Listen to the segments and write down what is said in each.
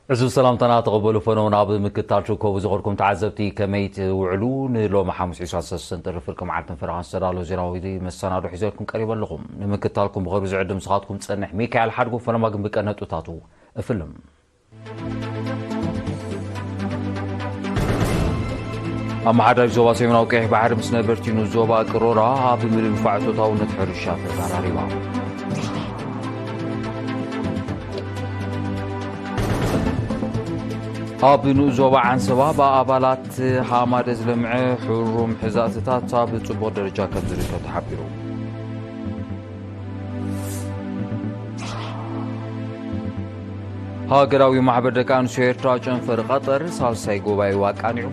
ዕዙዝ ሰላምታና ተቐበሉ ፈነው። ናብ ምክታል ትርከቡ ዝኸድኩም ተዓዘብቲ ከመይ ትውዕሉ? ንሎሚ ሓሙስ ዕስራን ሰለስተን ጥሪ ፍርቂ መዓልትን ፈረቓን ዝተዳለወ ዜናዊ መሰናዶ ሒዘልኩም ቀሪበ ኣለኹ። ንምክታልኩም ብኸሩ ዝዕድም ስኻትኩም ጸንሕ ሚካኤል ሓድጎ። ፈለማ ግን ብቀነጡታቱ እፍልም። ኣመሓዳሪ ዞባ ሰሜናዊ ቀይሕ ባሕሪ ምስ ነበርቲ ንኡስ ዞባ ቅሮራ ኣብ ምድንፋዕ እቶታውነት ሕርሻ ተዘራሪባ። ኣብ ንኡስ ዞባ ዓንሰባ ብኣባላት ሃማደ ዝለምዐ ሕሩም ሕዛእትታት ኣብ ጽቡቕ ደረጃ ከም ዝርከብ ተሓቢሩ። ሃገራዊ ማሕበር ደቂ ኣንስትዮ ኤርትራ ጨንፈር ቀጠር ሳልሳይ ጉባኤኡ ኣቃኒዑ።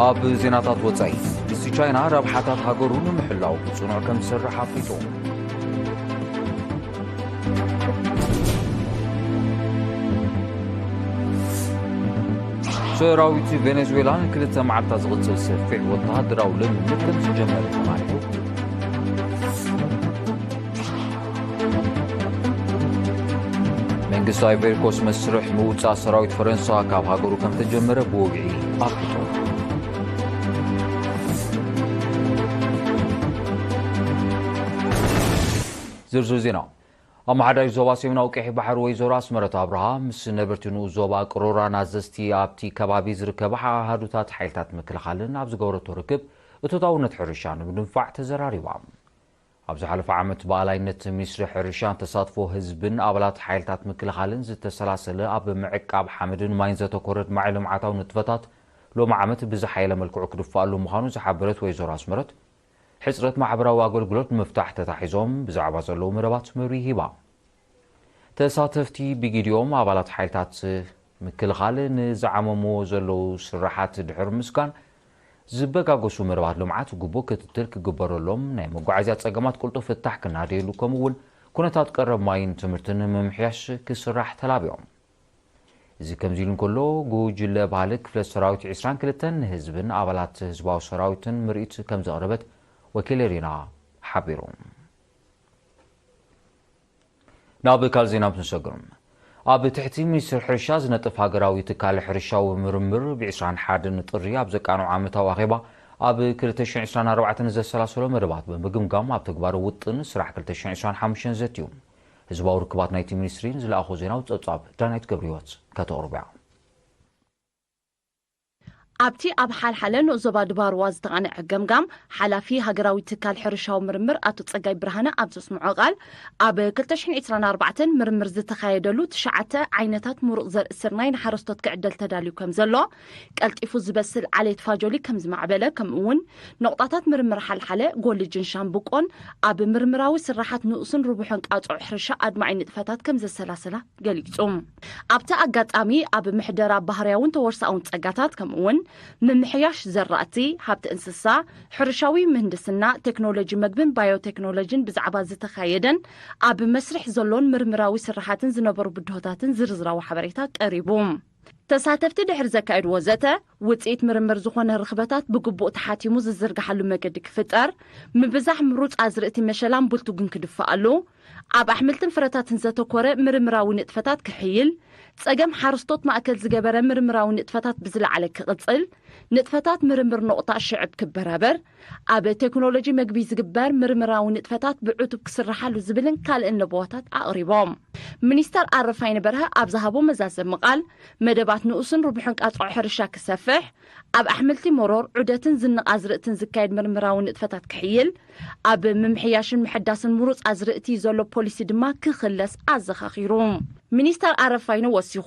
ኣብ ዜናታት ወጻኢ፣ መንግስቲ ቻይና ረብሓታት ሃገሩ ንምሕላው ብጽኑዕ ከም ዝሰርሕ ኣፍሊጡ። ሰራዊት ቬኔዙዌላ ንክልተ መዓልታት ዝቕጽል ሰፊሕ ወተሃደራዊ ልምምድ ከም ዝጀመረ ተማሪሑ። መንግስቲ ኣይቨሪኮስ መስርሕ ምውጻእ ሰራዊት ፈረንሳ ካብ ሃገሩ ከም ተጀመረ ብወግዒ ኣፍሊጡ። ዝርዝር ዜና። ኣመሓዳሪ ዞባ ሰሜናዊ ቀይሕ ባሕሪ ወይዘሮ ኣስመረት ኣብርሃ ምስ ነበርቲ ንኡስ ዞባ ቅሮራን ኣዘዝቲ ኣብቲ ከባቢ ዝርከባ ኣሃዱታት ሓይልታት ምክልኻልን ኣብ ዝገበረቶ ርክብ እቶታውነት ሕርሻ ንምድንፋዕ ተዘራሪባ። ኣብ ዝሓለፈ ዓመት ብኣላይነት ሚኒስትሪ ሕርሻን ተሳትፎ ህዝብን ኣባላት ሓይልታት ምክልኻልን ዝተሰላሰለ ኣብ ምዕቃብ ሓመድን ማይን ዘተኮረ ኣድማዒ ልምዓታዊ ንጥፈታት ሎሚ ዓመት ብዝሓየለ መልክዑ ክድፋኣሉ ምዃኑ ዝሓበረት ወይዘሮ ኣስመረት፣ ሕጽረት ማሕበራዊ ኣገልግሎት ንምፍታሕ ተታሒዞም ብዛዕባ ዘለዉ መደባት መብርሂ ሂባ። ተሳተፍቲ ብጊዲኦም ኣባላት ሓይልታት ምክልኻል ንዝዓመምዎ ዘለዉ ስራሓት ድሕሪ ምስጋን፣ ዝበጋገሱ መደባት ልምዓት ግቡእ ክትትል ክግበረሎም፣ ናይ መጓዓዝያ ጸገማት ቅልጡፍ ፍታሕ ክናደየሉ፣ ከምኡ እውን ኩነታት ቀረብ ማይን ትምህርትን ንምምሕያሽ ክስራሕ ተላብዮም። እዚ ከምዚ ኢሉ እንከሎ፣ ጉጅለ ባህሊ ክፍለ ሰራዊት ዕስራን ክልተን ንህዝብን ኣባላት ህዝባዊ ሰራዊትን ምርኢት ከም ዘቕረበት ወኪል ሪና ሓቢሩ። ናብ ካልእ ዜና ምስ ንሰግር፣ ኣብ ትሕቲ ሚኒስትሪ ሕርሻ ዝነጥፍ ሃገራዊ ትካል ሕርሻዊ ምርምር፣ ብ ዕስራን ሓደን ጥሪ ኣብ ዘቃንዖ ዓመታዊ ኣኼባ፣ ኣብ ክልተ ሽሕን ዕስራን ኣርባዕተን ዘሰላሰሎ መደባት ብምግምጋም፣ ኣብ ተግባር ውጥን ስራሕ ክልተ ሽሕን ዕስራን ሓሙሽተን ዘትዩ። ህዝባዊ ርክባት ናይቲ ሚኒስትሪ ንዝለኣኾ ዜናዊ ጸብጻብ ዳናይት ገብረህይወት ከተቕርቦ እያ። ኣብቲ ኣብ ሓልሓለ ንኡስ ዞባ ድባርዋ ዝተቓንዐ ገምጋም፣ ሓላፊ ሃገራዊ ትካል ሕርሻዊ ምርምር ኣቶ ጸጋይ ብርሃነ ኣብ ዘስምዖ ቃል፣ ኣብ ክልተ ሽሕን ዕስራን ኣርባዕተን ምርምር ዝተኻየደሉ ትሽዓተ ዓይነታት ምሩጽ ዘርኢ ስርናይ ንሓረስቶት ክዕደል ተዳልዩ ከም ዘሎ፣ ቀልጢፉ ዝበስል ዓሌት ፋጆሊ ከም ዝማዕበለ፣ ከምኡ እውን ነቑጣታት ምርምር ሓልሓለ፣ ጎልጅን ሻምብቆን ኣብ ምርምራዊ ስራሓት ንኡስን ርቡሕን ቃጽዖ ሕርሻ ኣድማዒ ንጥፈታት ከም ዘሰላሰላ ገሊጹ። ኣብቲ ኣጋጣሚ ኣብ ምሕደራ ባህርያውን ተወርሳውን ጸጋታት፣ ከምኡውን ምምሕያሽ ዘራእቲ፣ ሃብቲ እንስሳ፣ ሕርሻዊ ምህንድስና፣ ቴክኖሎጂ መግብን ባዮቴክኖሎጂን ብዛዕባ ዝተኻየደን ኣብ መስርሕ ዘሎን ምርምራዊ ስራሓትን ዝነበሩ ብድሆታትን ዝርዝራዊ ሓበሬታ ቀሪቡ። ተሳተፍቲ ድሕሪ ዘካየድዎ ዘተ፣ ውጽኢት ምርምር ዝኾነ ርኽበታት ብግቡእ ተሓቲሙ ዝዝርግሓሉ መገዲ ክፍጠር፣ ምብዛሕ ምሩጽ ኣዝርእቲ መሸላን ቡልቱግን ክድፍኣሉ፣ ኣብ ኣሕምልትን ፍረታትን ዘተኮረ ምርምራዊ ንጥፈታት ክሕይል፣ ጸገም ሓረስቶት ማእከል ዝገበረ ምርምራዊ ንጥፈታት ብዝለዓለ ክቕጽል፣ ንጥፈታት ምርምር ነቑጣ ሽዕብ ክበራበር፣ ኣብ ቴክኖሎጂ መግቢ ዝግበር ምርምራዊ ንጥፈታት ብዕቱብ ክስርሓሉ ዝብልን ካልእን ነቦዋታት ኣቕሪቦም። ሚኒስተር ኣረፋይነ በርሀ ኣብ ዝሃቦ መዛዘሚ ቃል፣ መደባት ንኡስን ርቡሕን ቃጽዖ ሕርሻ ክሰፍሕ፣ ኣብ ኣሕምልቲ መሮር፣ ዑደትን ዝንቕ ኣዝርእትን ዝካየድ ምርምራዊ ንጥፈታት ክሕይል፣ ኣብ ምምሕያሽን ምሕዳስን ምሩጽ ኣዝርእቲ ዘሎ ፖሊሲ ድማ ክኽለስ ኣዘኻኺሩ። ሚኒስተር ኣረፋይነ ወሲኹ፣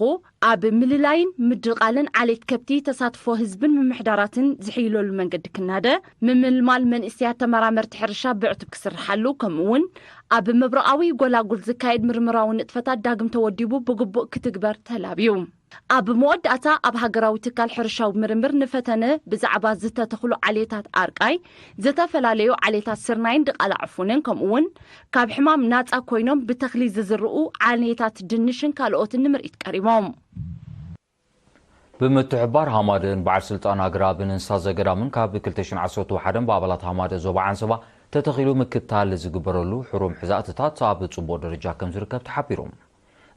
ኣብ ምልላይን ምድቓልን ዓሌት ከብቲ ተሳትፎ ህዝብን ምምሕዳራትን ዝሕይለሉ መንገዲ ክናደ፣ ምምልማል መንእሰያት ተመራመርቲ ሕርሻ ብዕቱብ ክስርሓሉ፣ ከምኡ እውን ኣብ መብረቓዊ ጎላጉል ዝካየድ ምርምራዊ ንጥፈታት ዳግም ተወዲቡ ብግቡእ ክትግበር ተላብዩ። ኣብ መወዳእታ፣ ኣብ ሃገራዊ ትካል ሕርሻዊ ምርምር ንፈተነ ብዛዕባ ዝተተኽሉ ዓሌታት ኣርቃይ፣ ዝተፈላለዩ ዓሌታት ስርናይን ድቓላ ዕፉንን፣ ከምኡ እውን ካብ ሕማም ናጻ ኮይኖም ብተኽሊ ዝዝርኡ ዓሌታት ድንሽን ካልኦትን ንምርኢት ቀሪቦም። ብምትሕብባር ሃማደን በዓል ስልጣን ኣግራብን እንስሳ ዘገዳምን ካብ ክልተ ሽሕን ዓሰርተ ሓደን ብኣባላት ሃማደ ዞባ ዓንሰባ ተተኺሉ ምክትታል ዝግበረሉ ሕሩም ሕዛእትታት ኣብ ጽቡቕ ደረጃ ከም ዝርከብ ተሓቢሩ።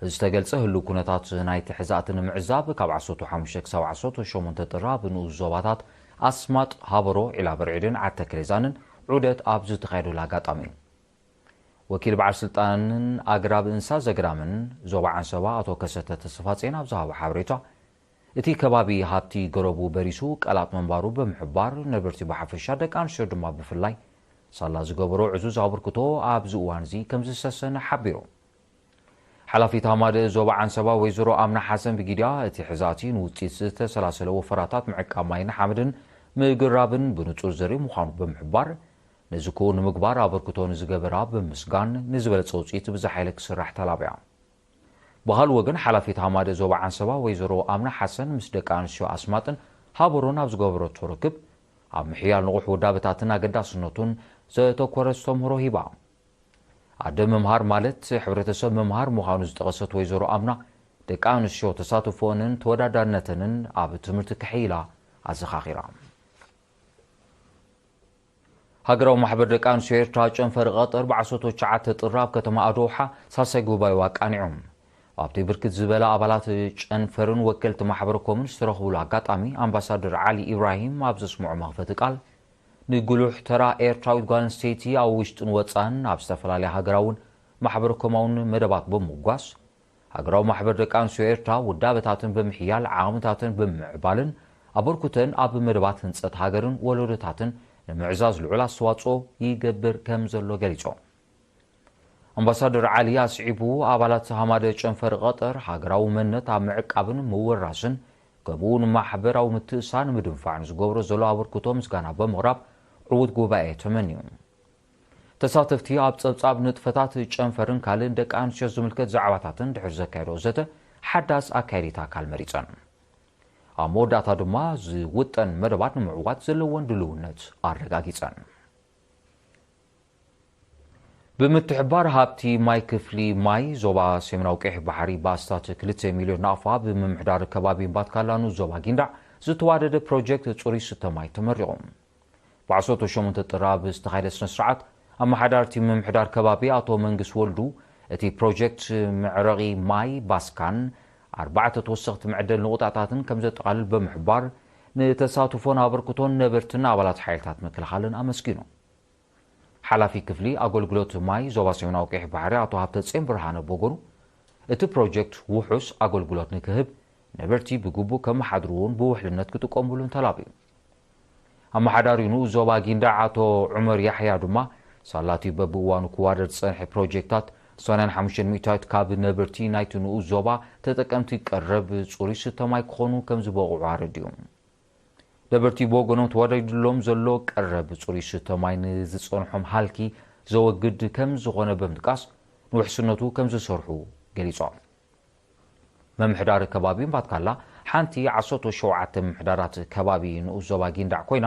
እዚ ዝተገልጸ ህሉው ኩነታት ናይቲ ሕዛእቲ ንምዕዛብ ካብ ዓሰርተ ሓሙሽተ ክሳብ ዓሰርተ ሸሞንተ ጥሪ ኣብ ንኡስ ዞባታት ኣስማጥ፣ ሃበሮ፣ ዒላ በርዒድን ዓዲ ተክሌዛንን ዑደት ኣብ ዝተኻየደሉ ኣጋጣሚ እዩ። ወኪል በዓል ስልጣንን ኣግራብ እንስሳ ዘገዳምን ዞባ ዓንሰባ ኣቶ ከሰተ ተስፋጼን ኣብ ዝሃቦ ሓበሬታ፣ እቲ ከባቢ ሃብቲ ገረቡ በሪሱ ቀላጥ ምንባሩ ብምሕባር፣ ነበርቲ ብሓፈሻ ደቂ ኣንስትዮ ድማ ብፍላይ ሳላ ዝገበሮ ዕዙዝ ኣበርክቶ ኣብዚ እዋን እዚ ከም ዝሰሰነ ሓቢሩ። ሓላፊት ሃማደ ዞባ ዓንሰባ ወይዘሮ ኣምና ሓሰን ብጊድያ፣ እቲ ሕዛእቲ ንውፅኢት ዝተሰላሰለ ወፈራታት ምዕቃብ ማይን ሓመድን ምግራብን ብንፁር ዘርኢ ምዃኑ ብምሕባር፣ ነዚ ክውን ንምግባር ኣበርክቶ ንዝገበራ ብምስጋን፣ ንዝበለፀ ውፅኢት ብዝሓ ኢለ ክስራሕ ተላብያ። ብኻልእ ወገን፣ ሓላፊት ሃማደ ዞባ ዓንሰባ ወይዘሮ ኣምና ሓሰን ምስ ደቂ ኣንስትዮ ኣስማጥን ሃበሮን ኣብ ዝገበረቶ ርክብ፣ ኣብ ምሕያል ንቑሕ ውዳበታትን ኣገዳስነቱን ዘተኮረ ኣስተምህሮ ሂባ። ኣደ ምምሃር ማለት ሕብረተሰብ ምምሃር ምዃኑ ዝጠቐሰት ወይዘሮ ኣምና፣ ደቂ ኣንስትዮ ተሳትፎኦንን ተወዳዳርነተንን ኣብ ትምህርቲ ከሕይላ ኣዘኻኺራ። ሃገራዊ ማሕበር ደቂ ኣንስትዮ ኤርትራ ጨንፈር ቀጠር ብዓሰርተ ትሽዓተ ጥሪ ኣብ ከተማ ኣዶውሓ ሳልሳይ ጉባኤኡ ኣቃኒዑ። ኣብቲ ብርክት ዝበለ ኣባላት ጨንፈርን ወከልቲ ማሕበረ ኮምን ዝተረኽቡሉ ኣጋጣሚ፣ ኣምባሳደር ዓሊ ኢብራሂም ኣብ ዘስምዖ መኽፈቲ ቃል፣ ንጉሉሕ ተራ ኤርትራዊት ጓል ኣንስተይቲ ኣብ ውሽጥን ወጻእን ኣብ ዝተፈላለያ ሃገራውን ማሕበረ ኮማውን መደባት ብምጉጓስ፣ ሃገራዊ ማሕበር ደቂ ኣንስትዮ ኤርትራ ውዳበታትን ብምሕያል ዓቕምታትን ብምምዕባልን ኣበርኩተን ኣብ መደባት ህንጸት ሃገርን ወለዶታትን ንምዕዛዝ ልዑል ኣስተዋጽኦ ይገብር ከም ዘሎ ገሊጾም። ኣምባሳደር ዓሊ ኣስዒቡ፣ ኣባላት ሃማደ ጨንፈር ቀጠር ሃገራዊ መንነት ኣብ ምዕቃብን ምውራስን ከምኡውን ማሕበራዊ ምትእሳን ምድንፋዕን ዝገብሮ ዘሎ ኣበርክቶ ምስጋና ብምቕራብ ዕዉት ጉባኤ ተመንዩ። ተሳተፍቲ ኣብ ጸብጻብ ንጥፈታት ጨንፈርን ካልእን ደቂ ኣንስትዮ ዝምልከት ዛዕባታትን ድሕሪ ዘካየዶ ዘተ ሓዳስ ኣካየዲት ኣካል መሪጸን። ኣብ መወዳእታ ድማ ዝውጠን መደባት ንምዕዋት ዘለወን ድልውነት ኣረጋጊጸን። ብምትሕባር ሃብቲ ማይ ክፍሊ ማይ ዞባ ሰሜናዊ ቀይሕ ባሕሪ ብኣስታት ክልተ ሚልዮን ናቕፋ ብምምሕዳር ከባቢ እምባትካላ ንኡስ ዞባ ጊንዳዕ ዝተዋደደ ፕሮጀክት ጽሩይ ስተ ማይ ተመሪቑ። ብዓሰርተ ሸሞንተ ጥሪ ኣብ ዝተኻየደ ስነ ስርዓት፣ ኣመሓዳርቲ ምምሕዳር ከባቢ ኣቶ መንግስ ወልዱ፣ እቲ ፕሮጀክት መዕረቒ ማይ ባስካን ኣርባዕተ ተወሰኽቲ መዕደል ንቑጣታትን ከም ዘጠቓልል ብምሕባር፣ ንተሳትፎን ኣበርክቶን ነበርትን ኣባላት ሓይልታት ምክልኻልን ኣመስጊኑ። ሓላፊ ክፍሊ ኣገልግሎት ማይ ዞባ ሰሜናዊ ቀይሕ ባሕሪ ኣቶ ሃብተጼን ብርሃነ ብወገኑ፣ እቲ ፕሮጀክት ውሑስ ኣገልግሎት ንክህብ፣ ነበርቲ ብግቡእ ከመሓድርዎን ብውሕልነት ክጥቀሙሉን ተላብዩ። ኣመሓዳሪ ንኡስ ዞባ ጊንዳዕ ኣቶ ዑመር ያሕያ ድማ፣ ሳላቲ በብእዋኑ ክዋደድ ዝጸንሐ ፕሮጀክታት፣ ሰማንያን ሓሙሽተን ሚእታዊት ካብ ነበርቲ ናይቲ ንኡስ ዞባ ተጠቀምቲ ቀረብ ጽሩይ ስተ ማይ ክኾኑ ከም ዝበቕዑ ኣረዲኡ። ነበርቲ ብወገኖም ተዋዲድሎም ዘሎ ቀረብ ጽሩይ ስተ ማይ ንዝጸንሖም ሃልኪ ዘወግድ ከም ዝኾነ ብምጥቃስ፣ ንውሕስነቱ ከም ዝሰርሑ ገሊጾም። ምምሕዳር ከባቢ እምባትካላ ሓንቲ ዓሰርተ ሸውዓተ ምምሕዳራት ከባቢ ንኡስ ዞባ ጊንዳዕ ኮይና፣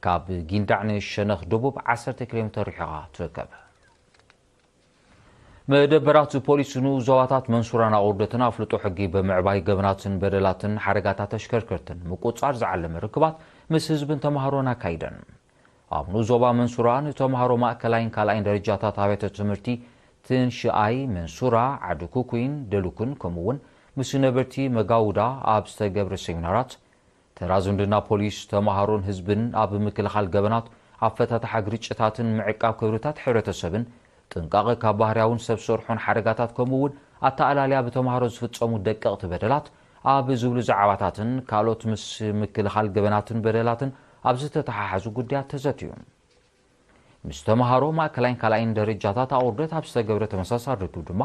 ካብ ጊንዳዕ ንሸነኽ ደቡብ ዓሰርተ ኪሎ ሜተር ርሒቓ ትርከብ። መደበራት ፖሊስ ንኡስ ዞባታት መንሱራን ኣቑርደትን ኣፍልጦ ሕጊ ብምዕባይ ገበናትን በደላትን ሓደጋታት ተሽከርከርትን ምቁጻር ዝዓለመ ርክባት ምስ ህዝብን ተማሃሮን ኣካይደን። ኣብ ንኡስ ዞባ መንሱራ ንተማሃሮ ማእከላይን ካልኣይን ደረጃታት ኣብያተ ትምህርቲ ትንሽኣይ መንሱራ፣ ዓዲ ኩኩይን ደሉክን ከምኡ'ውን ምስ ነበርቲ መጋውዳ ኣብ ዝተገብረ ሴሚናራት፣ ተራ ዝምድና ፖሊስ፣ ተማሃሮን ህዝብን ኣብ ምክልኻል ገበናት፣ ኣፈታትሓ ግርጭታትን ምዕቃብ ክብርታት ሕብረተሰብን ጥንቃቐ ካብ ባህርያውን ሰብ ሰርሖን ሓደጋታት ከምኡ እውን ኣተኣላልያ ብተማሃሮ ዝፍጸሙ ደቀቕቲ በደላት ኣብ ዝብሉ ዛዕባታትን ካልኦት ምስ ምክልኻል ገበናትን በደላትን ኣብ ዝተተሓሓዙ ጉዳያት ተዘትዩ። ምስ ተምሃሮ ማእከላይን ካልኣይን ደረጃታት ኣቑርደት ኣብ ዝተገብረ ተመሳሳሊ ርክብ ድማ፣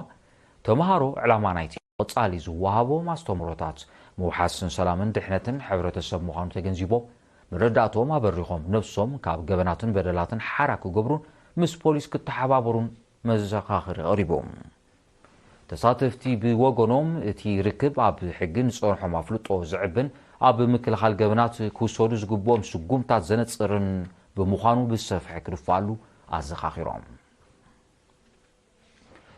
ተምሃሮ ዕላማ ናይቲ ቀጻሊ ዝወሃቦም ኣስተምህሮታት ምውሓስን ሰላምን ድሕነትን ሕብረተሰብ ምዃኑ ተገንዚቦም፣ መረዳእቶም ኣበሪኾም ነብሶም ካብ ገበናትን በደላትን ሓራ ክገብሩን ምስ ፖሊስ ክተሓባበሩን መዘኻኸሪ ኣቕሪቦም። ተሳተፍቲ ብወገኖም፣ እቲ ርክብ ኣብ ሕጊ ንዝጸንሖም ኣፍልጦ ዘዕብን ኣብ ምክልኻል ገበናት ክውሰዱ ዝግብኦም ስጉምታት ዘነጽርን ብምዃኑ ብሰፍሒ ክድፋኣሉ ኣዘኻኺሮም።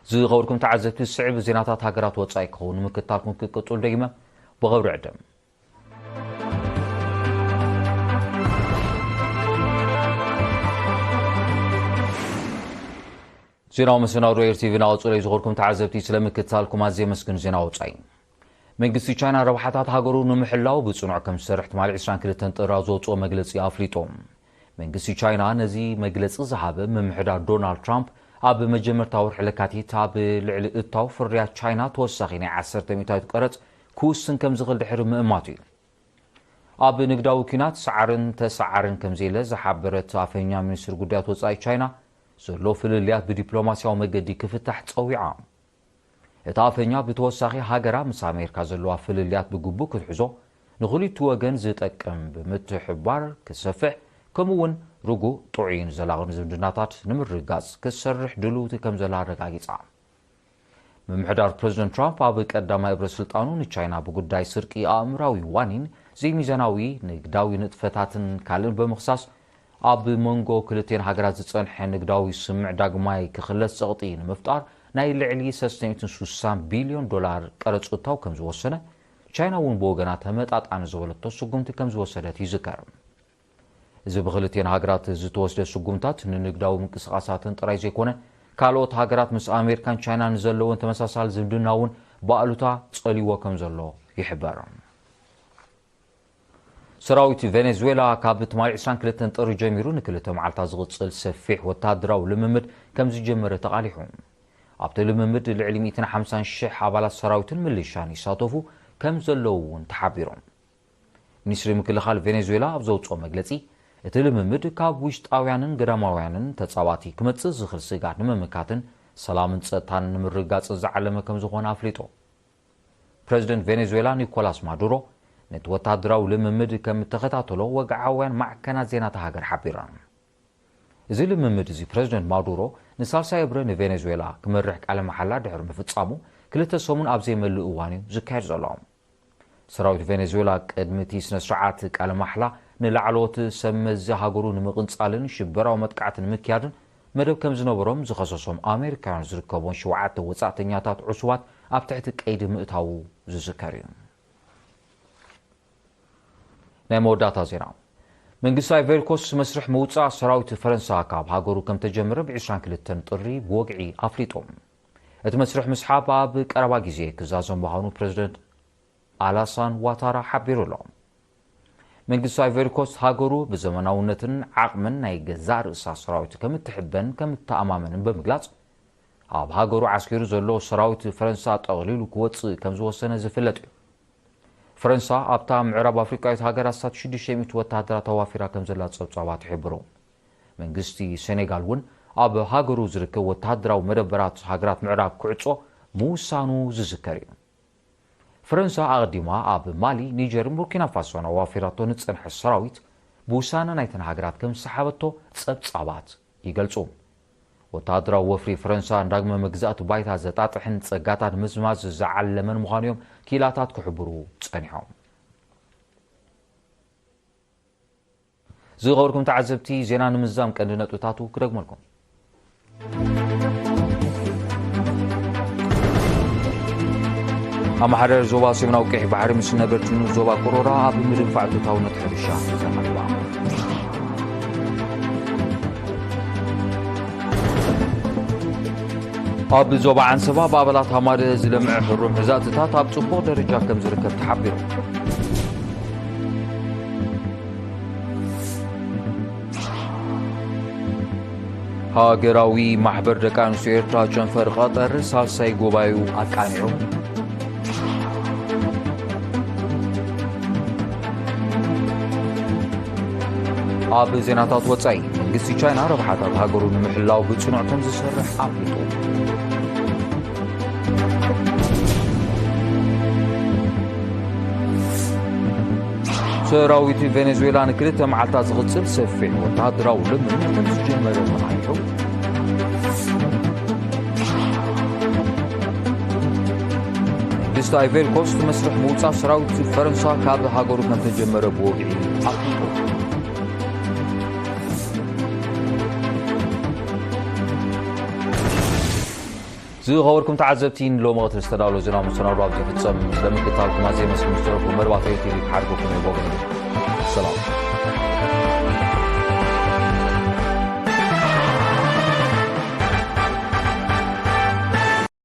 ዝኸበርኩም ተዓዘብቲ፣ ዝስዕብ ዜናታት ሃገራት ወጻኢ ክኸውን ንምክትታልኩም ክቅጽሉ ደጊመ ብኽብሪ ዕድም። ዜናዊ መሰናዶ ኤር ቲቪ እናቐጸለ እዩ። ዝኸርኩም ተዓዘብቲ፣ ስለ ምክትታልኩም ኣዝየ የመስግን። ዜና ወጻኢ። መንግስቲ ቻይና ረብሓታት ሃገሩ ንምሕላው ብጽኑዕ ከም ዝሰርሕ ትማሊ ዕስራን ክልተን ጥሪ ኣብ ዘውጽኦ መግለጺ ኣፍሊጡ። መንግስቲ ቻይና ነዚ መግለጺ ዝሃበ፣ ምምሕዳር ዶናልድ ትራምፕ ኣብ መጀመርታ ወርሒ ለካቲት ኣብ ልዕሊ እታው ፍርያት ቻይና ተወሳኺ ናይ ዓሰርተ ሚእታዊት ቀረጽ ክውስን ከም ዝኽእል ድሕሪ ምእማቱ እዩ። ኣብ ንግዳዊ ኲናት ሰዓርን ተሰዓርን ከም ዘየለ ዝሓበረት ኣፈኛ ሚኒስትሪ ጉዳያት ወጻኢ ቻይና፣ ዘሎ ፍልልያት ብዲፕሎማስያዊ መገዲ ክፍታሕ ጸዊዓ። እታ ኣፈኛ ብተወሳኺ፣ ሃገራ ምስ ኣሜሪካ ዘለዋ ፍልልያት ብግቡእ ክትሕዞ፣ ንኽልቲኡ ወገን ዝጠቅም ብምትሕብባር ክሰፍሕ፣ ከምኡ እውን ርጉእ፣ ጥዑይን ዘላቕን ዝምድናታት ንምርግጋጽ ክትሰርሕ ድልውቲ ከም ዘላ ኣረጋጊጻ። ምምሕዳር ፕረዚደንት ትራምፕ ኣብ ቀዳማይ እብረ ስልጣኑ ንቻይና ብጉዳይ ስርቂ ኣእምራዊ ዋኒን ዘይሚዛናዊ ንግዳዊ ንጥፈታትን ካልእን ብምኽሳስ፣ ኣብ መንጎ ክልቲኤን ሃገራት ዝጸንሐ ንግዳዊ ስምምዕ ዳግማይ ክኽለስ ጸቕጢ ንምፍጣር ናይ ልዕሊ ሰለስተ ሚእትን ስሳን ቢልዮን ዶላር ቀረጽ እታው ከም ዝወሰነ፣ ቻይና እውን ብወገና ተመጣጣኒ ዝበለቶ ስጉምቲ ከም ዝወሰደት ይዝከር። እዚ ብክልቲኤን ሃገራት ዝተወስደ ስጉምታት ንንግዳዊ ምንቅስቓሳትን ጥራይ ዘይኮነ፣ ካልኦት ሃገራት ምስ ኣሜሪካን ቻይናን ዘለወን ተመሳሳሊ ዝምድና እውን ብኣሉታ ጸልይዎ ከም ዘሎ ይሕበር። ሰራዊት ቬኔዙዌላ ካብ ትማሊ ዕስራን ክልተን ጥሪ ጀሚሩ ንክልተ መዓልታት ዝቕጽል ሰፊሕ ወተሃደራዊ ልምምድ ከም ዝጀመረ ተቓሊሑ። ኣብቲ ልምምድ ልዕሊ ሚእትን ሓምሳን ሽሕ ኣባላት ሰራዊትን ምልሻን ይሳተፉ ከም ዘለዉ እውን ተሓቢሩ። ሚኒስትሪ ምክልኻል ቬኔዙዌላ ኣብ ዘውጽኦ መግለጺ፣ እቲ ልምምድ ካብ ውሽጣውያንን ገዳማውያንን ተጻባእቲ ክመጽእ ዝኽእል ስግኣት ንምምካትን ሰላምን ጸጥታን ንምርግጋጽን ዝዓለመ ከም ዝኾነ ኣፍሊጡ። ፕረዚደንት ቬኔዙዌላ ኒኮላስ ማዱሮ ነቲ ወተሃደራዊ ልምምድ ከም እተኸታተሎ ወግዓውያን ማዕከናት ዜና እታ ሃገር ሓቢረን። እዚ ልምምድ እዚ ፕረዚደንት ማዱሮ ንሳልሳይ እብረ ንቬኔዙዌላ ክመርሕ ቃለ መሓላ ድሕሪ ምፍጻሙ ክልተ ሰሙን ኣብ ዘይመልእ እዋን እዩ ዝካየድ ዘሎ። ሰራዊት ቬኔዙዌላ ቅድሚ እቲ ስነ ስርዓት ቃለ ማሕላ ንላዕለዎት ሰብ መዚ ሃገሩ ንምቕንጻልን ሽበራዊ መጥቃዕቲ ንምክያድን መደብ ከም ዝነበሮም ዝኸሰሶም ኣሜሪካውያን ዝርከቦም ሸውዓተ ወጻእተኛታት ዕሱባት ኣብ ትሕቲ ቀይዲ ምእታዉ ዝዝከር እዩ። ናይ መወዳእታ ዜና። መንግስቲ ኣይቨሪ ኮስት መስርሕ ምውጻእ ሰራዊት ፈረንሳ ካብ ሃገሩ ከም ተጀመረ ብ ዕስራን ክልተን ጥሪ ብወግዒ ኣፍሊጡ። እቲ መስርሕ ምስሓብ ኣብ ቀረባ ግዜ ክዛዘም ምዃኑ ፕረዚደንት ኣላሳን ዋታራ ሓቢሩ ኣሎ። መንግስቲ ኣይቨሪ ኮስት ሃገሩ ብዘመናውነትን ዓቕምን ናይ ገዛእ ርእሳ ሰራዊት ከም እትሕበን ከም እተኣማመንን ብምግላጽ፣ ኣብ ሃገሩ ዓስኪሩ ዘሎ ሰራዊት ፈረንሳ ጠቕሊሉ ክወጽእ ከም ዝወሰነ ዝፍለጥ እዩ። ፈረንሳ ኣብታ ምዕራብ ኣፍሪቃዊት ሃገር ኣስታት ሽዱሽተ ሚእቲ ወተሃደራት ኣዋፊራ ከም ዘላ ጸብጻባት ይሕብሩ። መንግስቲ ሴኔጋል እውን ኣብ ሃገሩ ዝርከብ ወተሃደራዊ መደበራት ሃገራት ምዕራብ ክዕጾ ምውሳኑ ዝዝከር እዩ። ፈረንሳ ኣቐዲማ ኣብ ማሊ፣ ኒጀርን ቡርኪና ፋሶን ኣዋፊራቶ ንጸንሐ ሰራዊት ብውሳነ ናይተን ሃገራት ከም ዝሰሓበቶ ጸብጻባት ይገልጹ። ወተሃደራዊ ወፍሪ ፈረንሳ ንዳግመ መግዛእቲ ባይታ ዘጣጥሕን ጸጋታት ምዝማዝ ዝዓለመን ምዃኑ እዮም ክኢላታት ክሕብሩ ጸኒሖም። ዝኸበርኩም ተዓዘብቲ፣ ዜና ንምዝዛም ቀንዲ ነጥብታቱ ክደግመልኩም። ኣመሓዳሪ ዞባ ሰሜናዊ ቀይሕ ባሕሪ ምስ ነበርቲ ንኡስ ዞባ ቅሮራ ኣብ ምድንፋዕ እቶታውነት ሕርሻ ተዘራሪባ። ኣብ ዞባ ዓንሰባ ብኣባላት ሃማደ ዝለምዐ ሕሩም ሕዛእትታት ኣብ ጽቡቕ ደረጃ ከም ዝርከብ ተሓቢሩ። ሃገራዊ ማሕበር ደቂ ኣንስትዮ ኤርትራ ጨንፈር ቀጠር ሳልሳይ ጉባኤኡ ኣቃኒዑ። ኣብ ዜናታት ወጻኢ፣ መንግስቲ ቻይና ረብሓታት ሃገሩ ንምሕላው ብጽኑዕ ከም ዝሰርሕ ኣፍሊጡ። ሰራዊት ቬኔዙዌላ ንክልተ መዓልታት ዝቕጽል ሰፊሕ ወተሃደራዊ ልምምድ ከም ዝጀመረ ተማሊሑ። መንግስቲ ኣይቨሪ ኮስት መስርሕ ምውጻእ ሰራዊት ፈረንሳ ካብ ሃገሩ ከም ተጀመረ ብወግዒ ኣፍሊጡ። ዝኸበርኩም ተዓዘብቲ፣ ንሎሚ ቀትሪ ዝተዳለወ ዜና መሰናዶ ኣብዚ ይፍጸም። ስለምክትታልኩም ኣዝየ የመስግን። ዝተረፉ መደባት ኤር ቲቪ ክሓድገኩም እየ። ብወገነይ ሰላም።